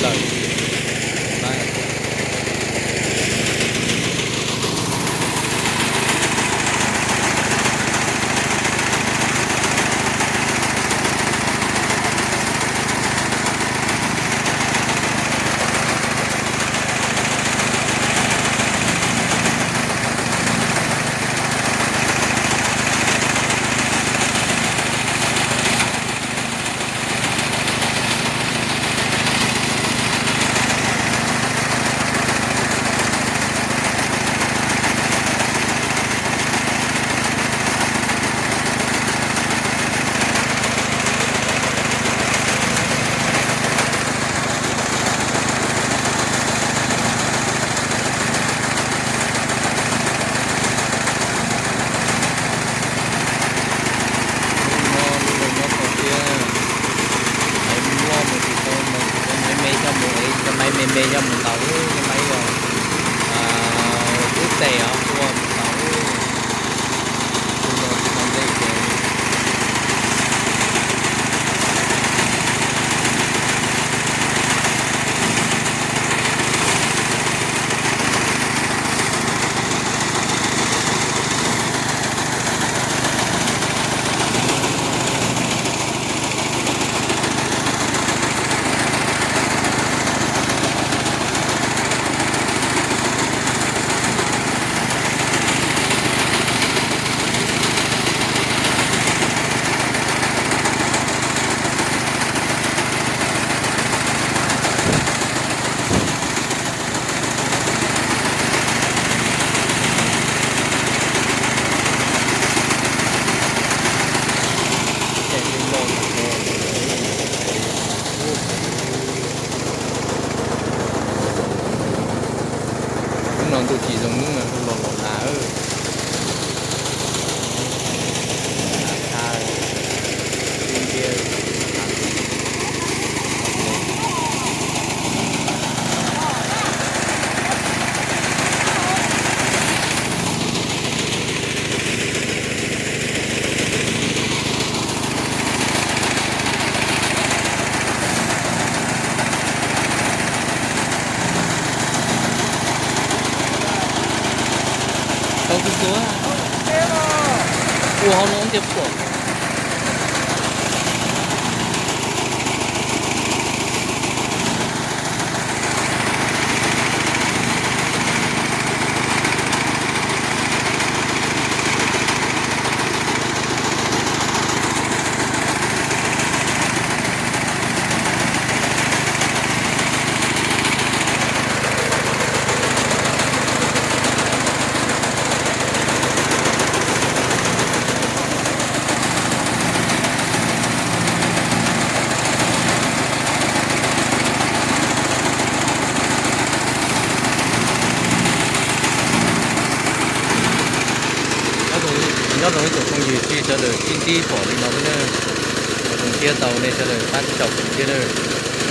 lawm. Hnub no lub neej nyob toj siab, maiv loj mus tsis tau, maiv me me coj mus ev, cov maiv me me coj mus ntaus, cov maiv yog twb tes os, ua mus ntaus. Hnub no tsis tau nplej ces Hnub no ntuj tsis zoo, hnub no los los nas. Tau tus tus ua hauv no tiag puas. Nyob zoo ib tsoom phooj ywg sawv daws, sib ntsib pom li no xwb na. Ua zoo siab tau nej sawv daws pab caum kuv thiab na.